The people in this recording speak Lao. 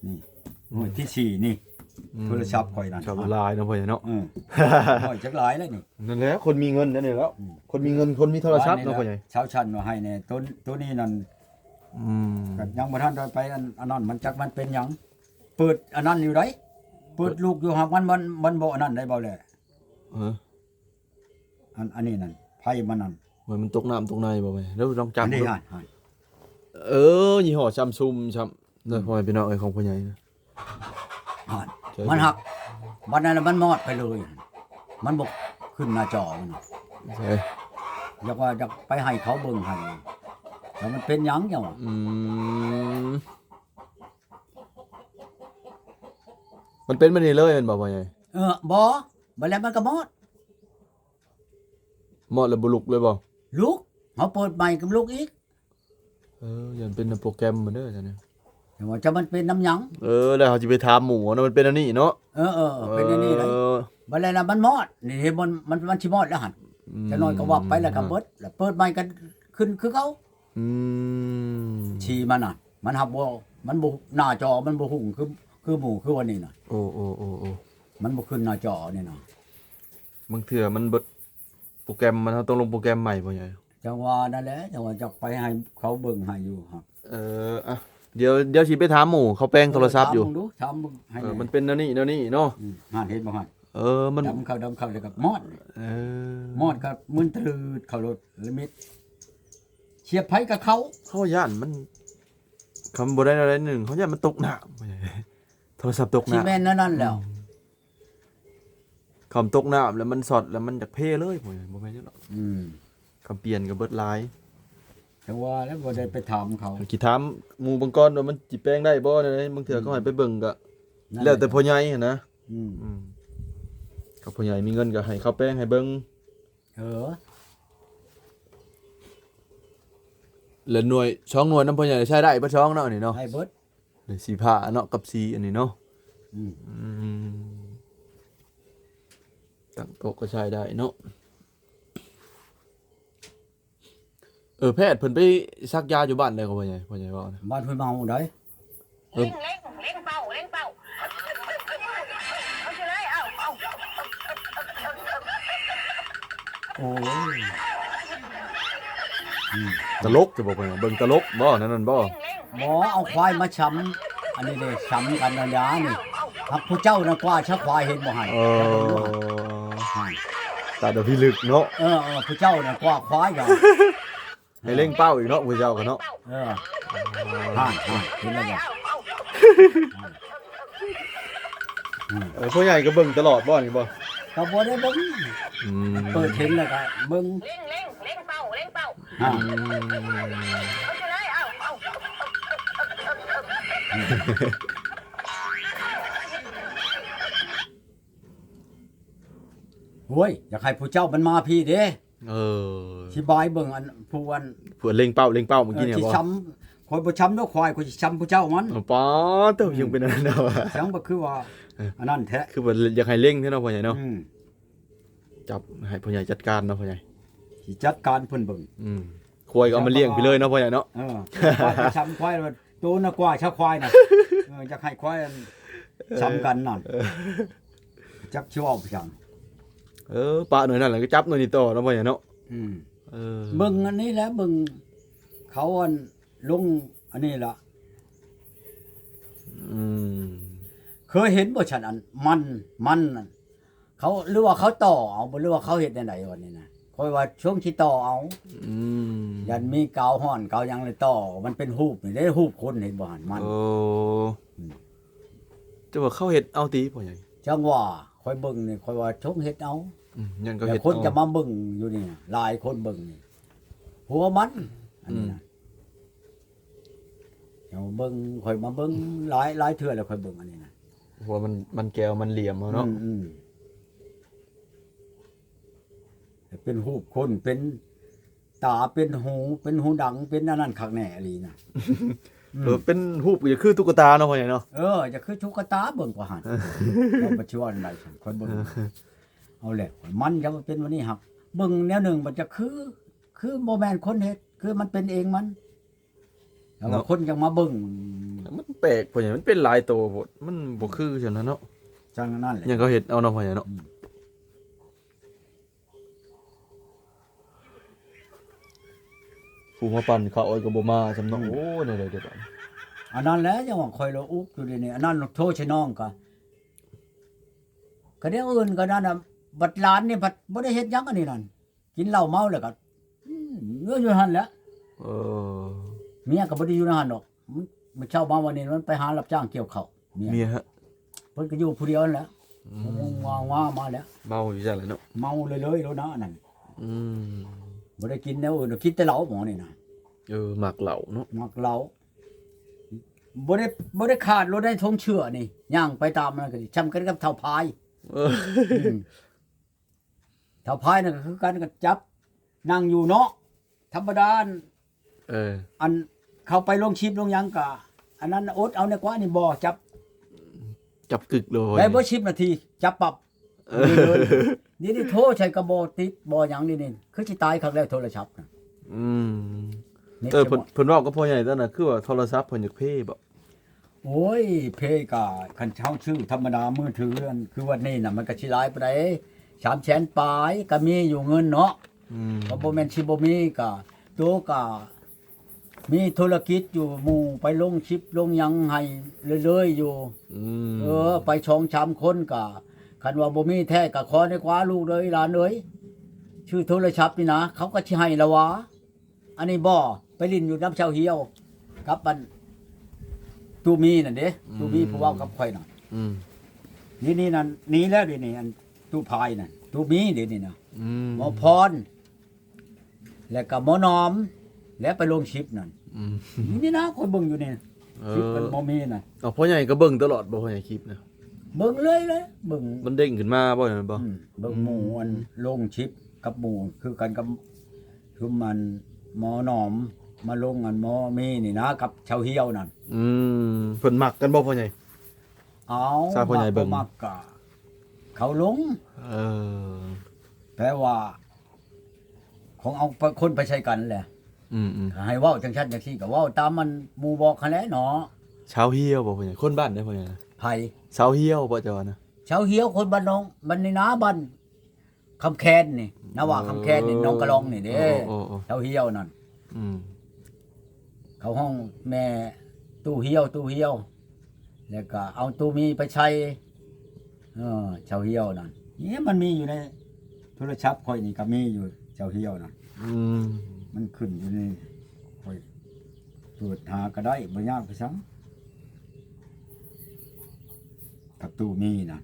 ນີ້ ໂອ້ຍ ທີສີ່ນີ້ ອືມ ໂທລະສັບຂ້ອຍນັ້ນ ເຈົ້າຫຼາຍເນາະພໍ່ໃຫຍ່ເນາະ ເອີ ໂອ້ຍ ຈັກຫຼາຍແລ້ວນີ້ ນັ້ນແຫຼະ ຄົນມີເງິນນັ້ນແຫຼະ ອືມ ຄົນມີເງິນ ຄົນມີໂທລະສັບເນາະພໍ່ໃຫຍ່ ຊາວຊັ້ນວ່າໃຫ້ແດ່ ໂຕ ໂຕນີ້ນັ້ນ ອືມ ກໍຍັງບໍ່ທັນໄດ້ໄປອັນ ອັນນັ້ນ ມັນຈັກມັນເປັນຫຍັງ ເປີດອັນນັ້ນຢູ່ໃດ ເປີດລູກຢູ່ ຫາກມັນ ມັນ ມັນບໍ່ອັນນັ້ນໄດ້ ເວົ້າແຫຼະ ເອີ ອັນ ອັນນີ້ນັ້ນ ໄຟມັນນັ້ນ ມັນ ມັນຕົກນ້ຳຕົກໃນບໍ່ແມ່ນ ແລ້ວລອງຈັບ ອັນນີ້ ເບິ່ງ ຫັ້ນ ຫັ້ນ ເອີ ຍີ່ຫໍ້ຊຳຊຸມຊຳ ເດີ ອືມ ພໍ່ແມ່ພີ່ນ້ອງເອີຍ ຂອງພໍ່ໃຫຍ່ນະ ຫັ້ນ ໃຊ່ ມັນຫັກ ບັດນັ້ນລະມັນມອດໄປເລີຍ ມັນບໍ່ຂຶ້ນໜ້າຈໍມັນ ໃຊ່ ຢາກວ່າຢາກໄປໃຫ້ເຂົາເບິ່ງໃຫ້ ແລ້ວມັນເປັນຫຍັງຫຍັງ ອືມ ມັນເປັນແບບນີ້ເລີຍແມ່ນບໍ່ພໍ່ໃຫຍ່? ເອີ ບໍ່ ບັດແລ້ວມັນກໍມອດ ມອດແລ້ວບໍ່ລຸກເລີຍບໍ່? ລຸກ ເຮົາເປີດໃໝ່ກໍລຸກອີກ ເອີ ຢ້ານເປັນນຳໂປຣແກຣມມັນເດີຊັ້ນນະ ແຕ່ວ່າຈະມັນເປັນນຳຫຍັງ ເອີ ແລ້ວເຮົາຊິໄປຖາມໝູ່ເນາະ ມັນເປັນອັນນີ້ເນາະ ເອີ ເອີ ເປັນອັນນີ້ເລີຍ ເອີ ບັດແລ້ວລະມັນມອດ ນີ້ເຫັນບໍ່ ມັນ ມັນຊິມອດແລ້ວຫັ້ນ ອືມ ຈັກໜ້ອຍກໍວັບໄປແລ້ວກໍເບິດ ແລ້ວເປີດໃໝ່ກໍຂຶ້ນຄືເກົ່າ ອືມ ທີ່ມັນນະ ມັນຮັບບໍ່ ມັນບໍ່ ໜ້າຈໍມັນບໍ່ຮຸ່ງຄື ຄືໝູ່ ຄືວ່ານີ້ນະ ໂອ້ ໂອ້ ໂອ້ ໂອ້ ມັນບໍ່ຂຶ້ນໜ້າຈໍນີ້ນະ ບາງເທື່ອມັນເບິດໂປຣແກຣມ ມັນ ເຮົາຕ້ອງລົງໂປຣແກຣມໃໝ່ບໍ່ໃຫຍ່? ຈັ່ງວ່ານັ້ນແຫຼະ ຈັ່ງວ່າຈະໄປໃຫ້ເຂົາເບິ່ງໃຫ້ຢູ່ຫັ້ນ ເອີ ອ່ະ ດຽວ ດຽວຊິໄປຖາມໝູ່ເຂົາແປງໂທລະສັບຢູ່ ເອີ ຖາມເບິ່ງດູ ຖາມເບິ່ງໃຫ້ ເອີ ແດ່ ມັນເປັນແນວນີ້ ແນວນີ້ເນາະ ອືມ ຫັ້ນເຫັນບໍ່ຫັ້ນ ເອີ ມັນ ດຳເຂົ້າ ດຳເຂົ້າ ແລ້ວກໍມອດ ເອີ ມອດກໍມຶນຕະລືດເຂົ້າໂລດ ລະມິດ ສຽບໃຜກໍເຂົ້າ ເຮົາຢ້ານມັນ ຄັນບໍ່ໄດ້ແນວໃດໜຶ່ງ ເຮົາຢ້ານມັນຕົກນ້ຳ ໂທລະສັບຕົກນ້ຳ ຊິແມ່ນແນວນັ້ນແລ້ວ ອືມ ຄັນຕົກນ້ຳແລ້ວມັນຊັອດ ແລ້ວມັນຢາກເພເລີຍ ບໍ່ແມ່ນຫຍັງດອກ ອືມ ຄັນປ່ຽນກໍເບິດຫຼາຍ ຈັ່ງວ່າແລ້ວບໍ່ໄດ້ໄປຖາມເຂົາ ຊິຖາມໝູ່ເບິ່ງກ່ອນວ່າມັນຊິແປງໄດ້ບໍ່ ແນວໃດ ບາງເທື່ອ ອືມ ເຂົາໃຫ້ໄປເບິ່ງກໍ ນັ້ນແຫຼະ ແລ້ວແຕ່ພໍ່ໃຫຍ່ຫັ້ນນະ ອືມ ອືມ ຄັນພໍ່ໃຫຍ່ມີເງິນກໍໃຫ້ເຂົາແປງໃຫ້ເບິ່ງ ເອີ ແລະໜ່ວຍ ສອງໜ່ວຍນຳພໍ່ໃຫຍ່ໃຊ້ໄດ້ເບິດສອງເນາະ ອັນນີ້ເນາະ ໄດ້ເບິດ ໄດ້ສີຟ້າເນາະ ກັບສີອັນນີ້ເນາະ ອືມ ອືມ ຕັ້ງໂຕະກໍໃຊ້ໄດ້ເນາະ ເອີ ແພດເພິ່ນໄປສັກຢາຢູ່ບ້ານໃດກໍພໍ່ໃຫຍ່ ພໍ່ໃຫຍ່ເວົ້ານະ ບ້ານຫ້ວຍເມົາໃດ ເອີ ເລັ່ງເລັ່ງເລັ່ງເປົ້າ ເລັ່ງເປົ້າ ເອົາຊິເລີຍ ເອົາ ເອົາ ໂອ້ຍ ອືມ ຕະຫຼົກຈະບໍ່ເບິ່ງຕະຫຼົກບໍ່ ແນວນັ້ນບໍ່? ບໍ່ ເອົາຄວາຍມາຊຳ ອັນນີ້ເດ້ ຊຳກັນອັນດານີ້ ຫາກຜູ້ເຈົ້ານະກວ່າຊະຄວາຍ ເຫັນບໍ່ຫັ້ນ? ເອີ ຕາດອພິລຶກເນາະ ເອີ ເອີ ຜູ້ເຈົ້ານະກວ່າຄວາຍ ໃຫ້ເລັ່ງເປົ້າອີກເນາະ ຜູ້ເຈົ້າກໍເນາະ ເອີ ຫັ້ນ ຫັ້ນ ເຫັນແລ້ວບໍ່? ເອີ ພໍ່ໃຫຍ່ກໍເບິ່ງຕະຫຼອດບໍ່ນີ້ບໍ່? ກໍບໍ່ໄດ້ເບິ່ງ ອືມ ເປີດເຫັນແລ້ວກໍເບິ່ງ ເລັ່ງເລັ່ງເລັ່ງເປົ້າ ເລັ່ງເປົ້າ ອືມ ເອົາຊິເລີຍ ເອົາ ເອົາ ໂອ້ຍ ຢາກໃຫ້ຜູ້ເຈົ້າມັນມາພີ້ເດ້ ເອີ ຊິບາຍເບິ່ງອັນ ຜູ້ອັນ ຜູ້ເລັ່ງເປົ້າ ເລັ່ງເປົ້າເມື່ອກີ້ນີ້ບໍ່? ຊິຊຳ ຂ້ອຍບໍ່ຊຳດອກຄວາຍ ຂ້ອຍຊິຊຳຜູ້ເຈົ້າມັນ ປາດໂທ້ ອືມ ຍັງເປັນອັນນັ້ນເນາະ ຍັງບໍ່ຄືວ່າ ເອີ ອັນນັ້ນແທ້ ຄືວ່າຢາກໃຫ້ເລັ່ງແທ້ເນາະ ພໍ່ໃຫຍ່ເນາະ ອືມ ຈັບໃຫ້ພໍ່ໃຫຍ່ຈັດການເນາະ ພໍ່ໃຫຍ່ ຊິຈັດການເພິ່ນເບິ່ງ ອືມ ຄວາຍກໍເອົາມາລ້ຽງພີ້ເລີຍເນາະ ພໍ່ໃຫຍ່ເນາະ ເອີ ຄວາຍໄປຊຳຄວາຍ ໂຕນະກວ່າຊະຄວາຍນະ ເອີ ຢາກໃຫ້ຄວາຍຊຳກັນນັ້ນ ເອີ ຈັກຊິເວົ້າໄປຫຍັງ ເອີ ປະໜ່ວຍນັ້ນແລ້ວກໍຈັບໜ່ວຍນີ້ຕໍ່ເນາະ ພໍ່ໃຫຍ່ເນາະ ອືມ ເອີ ເບິ່ງອັນນີ້ແຫຼະ ເບິ່ງເຂົາອັນລົງອັນນີ້ລະ ອືມ ເຄີຍເຫັນບໍ່ຊັ້ນ ອັນມັນ ມັນນັ້ນ ເຂົາ ຫຼືວ່າເຂົາຕໍ່ເອົາບໍ່ ຫຼືວ່າເຂົາເຮັດແນວໃດວະນີ້ນະ ຂ້ອຍວ່າຊ່ວງຊິຕໍ່ເອົາ ອືມ ຢ້ານມີກາວຮ້ອນກາວຫຍັງເລີຍຕໍ່ ມັນເປັນຮູບນີ້ເດ້ ຮູບຄົນ ເຫັນບໍ່ຫັ້ນ ມັນ ໂອ້ ອືມ ແຕ່ວ່າເຂົາເຮັດເອົາຕິພໍ່ໃຫຍ່? ຈັ່ງວ່າ ຂ້ອຍເບິ່ງນີ້ ຂ້ອຍວ່າຊົງເຮັດເອົາ ອືມ ຍັງກໍເຮັດ ແຕ່ຄົນຈະມາເບິ່ງຢູ່ນີ້ ຫຼາຍຄົນເບິ່ງນີ້ ຫົວມັນ ອັນນີ້ນະ ອືມ ເຈົ້າເບິ່ງ ຂ້ອຍມາເບິ່ງຫຼາຍ ຫຼາຍເທື່ອແລ້ວ ຂ້ອຍເບິ່ງອັນນີ້ນະ ຫົວມັນ ມັນແກ້ວ ມັນຫຼຽມເນາະ ອືມ ອືມ ເປັນຮູບຄົນ ເປັນຕາ ເປັນຫູ ເປັນຫູດັງ ເປັນອັນນັ້ນຄັກແນ່ອີ່ຫຼີນະ ອືມ ເອີ ເປັນຮູບ ຢາກຄືຕຸກກະຕາເນາະ ພໍ່ໃຫຍ່ເນາະ ເອີ ຢາກຄືຕຸກກະຕາ ເບິ່ງກວ່າຫັ້ນ ເຈົ້າປະຊວນໄດ້ຊັ້ນ ຂ້ອຍເບິ່ງ ເອົາແຫຼະ ມັນຈະມາເປັນວັນນີ້ ຫາກເບິ່ງແນວໜຶ່ງ ມັນຈະຄື ຄືບໍ່ແມ່ນຄົນເຮັດ ຄືມັນເປັນເອງມັນ ແລ້ວວ່າ ເນາະ ຄົນຍັງມາເບິ່ງ ມັນແປກ ພໍ່ໃຫຍ່ ມັນເປັນຫຼາຍໂຕໂພດ ມັນບໍ່ຄືຊັ້ນນະເນາະ ຈັ່ງນັ້ນແຫຼະ ຍັງເຂົາເຮັດເອົາເນາະ ພໍ່ໃຫຍ່ເນາະ. ອືມ ຜູ້ມາປັ່ນເຂົ້າອ້ອຍກໍບໍ່ມາຊ້ຳເນາະ. ອືມ ໂອ້ ແນວໃດເດບາດນີ້ ອັນນັ້ນແຫຼະ ຍັງວ່າຂ້ອຍລະອຸກຢູ່ເດນີ້ ອັນນັ້ນໂທໃສ່ນ້ອງກະ ກະແນວອື່ນກະນັ້ນນະ ບັດຫຼານນີ້ພັດບໍ່ໄດ້ເຮັດຫຍັງ ອັນນີ້ນັ້ນ ກິນເຫຼົ້າເມົາແລ້ວກໍ ອືມ ຢູ່ຫັ້ນແຫຼະ. ເອີ ເມຍກໍບໍ່ໄດ້ຢູ່ໃນຫັ້ນດອກ ມື້ເຊົ້າມາວັນນີ້ມັນໄປຫາຮັບຈ້າງກ່ຽວເຂົ້າ ເມຍ ເມຍ ເພິ່ນກໍຢູ່ຜູ້ດຽວຫັ້ນແຫຼະ. ອືມ ງວາໆມາແລ້ວ ເມົາຢູ່ຊັ້ນແຫຼະເນາະ ເມົາເລີຍໆໂລດນະອັນນັ້ນ. ອືມ ບໍ່ໄດ້ກິນແນວອື່ນ ກິນແຕ່ເຫຼົ້າໝໍນີ້ນະ. ເອີ ມັກເຫຼົ້າເນາະ ມັກເຫຼົ້າ ບໍ່ໄດ້ ບໍ່ໄດ້ຂາດໂລດໃນຖົງເຊື້ອນີ້ ຍ່າງໄປຕາມນັ້ນກໍດີ ຊ່ຳກັນກັບທ້າວພາຍ. ເອີ ອືມ ທ້າວພາຍນັ້ນກໍຄືກັນ ກໍຈັບນັ່ງຢູ່ເນາະ ທຳມະດາ ເອີ ອັນເຂົ້າໄປລົງຄລິບລົງຫຍັງກະ ອັນນັ້ນອົດເອົາແດ່ກວ່າ ນີ້ບໍ່ຈັບ ຈັບກຶກເລີຍ ໄດ້ບໍ່ສິບນາທີ ຈັບປັບ. ເອີ ນີ້ເລີຍ ນີ້ ນີ້ໂທໃສ່ກໍບໍ່ຕິດບໍ່ຫຍັງ ນີ້ ນີ້ຄືຊິຕາຍຄັກແລ້ວໂທລະສັບນະ. ອືມ ນີ້ ເອີ ເພິ່ນ ເພິ່ນເວົ້າກັບພໍ່ໃຫຍ່ຕອນນັ້ນ ຄືວ່າໂທລະສັບເພິ່ນຢາກເພບໍ? ໂອ້ຍ ເພກະ ຄັນເຮົາຊື້ທຳມະດາມືຖື ອັນຄືວັນນີ້ນະ ມັນກະຊິຫຼາຍປານໃດ ສາມແສນປາຍກະມີຢູ່ເງິນເນາະ. ອືມ ກໍບໍ່ແມ່ນຊິບໍ່ມີ ກະໂຕກະມີທຸລະກິດຢູ່ ໝູ່ໄປລົງຄລິບລົງຫຍັງໃຫ້ເລື້ອຍໆຢູ່. ອືມ ເອີ ໄປສອງສາມຄົນກະ ຄັນວ່າບໍ່ມີແທ້ກະຂໍແດ່ກວ່າລູກເອີຍ ຫຼານເອີຍ ຊື້ໂທລະສັບນີ້ນະ ເຂົາກໍຊິໃຫ້ລະຫວາ. ອັນນີ້ບໍ່ ໄປຫຼິ້ນຢູ່ນຳຊາວຫ່ຽວກັບອັນຕູ້ມີນັ້ນເດ້. ອືມ ຕູ້ມີຜູ້ເວົ້າກັບຂ້ອຍນະ. ອືມ ນີ້ ນີ້ນັ້ນ ໜີແລ້ວເດນີ້ ອັນຕູ້ພາຍນັ້ນ ຕູ້ມີເດນີ້ນະ. ອືມ ໝໍພອນ ແລ້ວກໍໝໍໜອມ ແລ້ວໄປລົງຄລິບນັ້ນ. ອືມ ນີ້ ນີ້ນະ ຂ້ອຍເບິ່ງຢູ່ນີ້ ເອີ ຄລິບມັນບໍ່ມີນະ. ເອົາ ພໍ່ໃຫຍ່ກໍເບິ່ງຕະຫຼອດບໍ່ ພໍ່ໃຫຍ່ ຄລິບນະ? ເບິ່ງເລື້ອຍເລີຍ ເບິ່ງ ມັນເດ້ງຂຶ້ນມາບໍ່ ແມ່ນບໍ່? ອືມ ເບິ່ງໝູ່ ອືມ ອັນລົງຄລິບກັບໝູ່ ຄືກັນກັບຊຸມອັນໝໍໜອມມາລົງ ອັນໝໍມີນີ້ນະ ກັບຊາວຫ່ຽວນັ້ນ. ອືມ ເພິ່ນມັກກັນບໍ່ ພໍ່ໃຫຍ່? ເອົາ ຊາວພໍ່ໃຫຍ່ເບິ່ງ ມັກບໍ່ມັກກະເຂົາລົງ. ເອີ ແປວ່າ ຂອງເອົາຄົນໄປໃສ່ກັນແຫຼະ. ອືມໆ ໃຫ້ເວົ້າຈັ່ງຊັ້ນຈັ່ງຊີ້ ກໍເວົ້າຕາມມັນໝູ່ບອກຫັ້ນແຫຼະເນາະ. ຊາວຫ່ຽວບໍ່ ພໍ່ໃຫຍ່? ຄົນບ້ານໃດ ພໍ່ໃຫຍ່? ໃຜ? ຊາວຫ່ຽວບໍ່ ເຈົ້າວ່ານະ? ຊາວຫ່ຽວ ຄົນບ້ານໜອງ ບ້ານນີ້ນາ ບ້ານຄຳແຄນນີ້ ນາວ່າຄຳແຄນນີ້ ເອີ ໜອງກະລອງນີ້ເດ້. ໂອ້ໆໆ ຊາວຫ່ຽວນັ້ນ. ອືມ ເຂົາຮ້ອງແມ່ຕູ້ຫ່ຽວ ຕູ້ຫ່ຽວ ແລ້ວກໍເອົາຕູ້ມີໄປໃສ່. ເອີ ຊາວຫ່ຽວນັ້ນ ນີ້ມັນມີຢູ່ໃນໂທລະສັບຂ້ອຍນີ້ ກໍມີຢູ່ຊາວຫ່ຽວນັ້ນ. ອືມ ມັນຂຶ້ນຢູ່ນີ້ ຂ້ອຍເປີດຫາກໍໄດ້ ບໍ່ຍາກໄປສັງ ກັບຕູ້ມີນະ.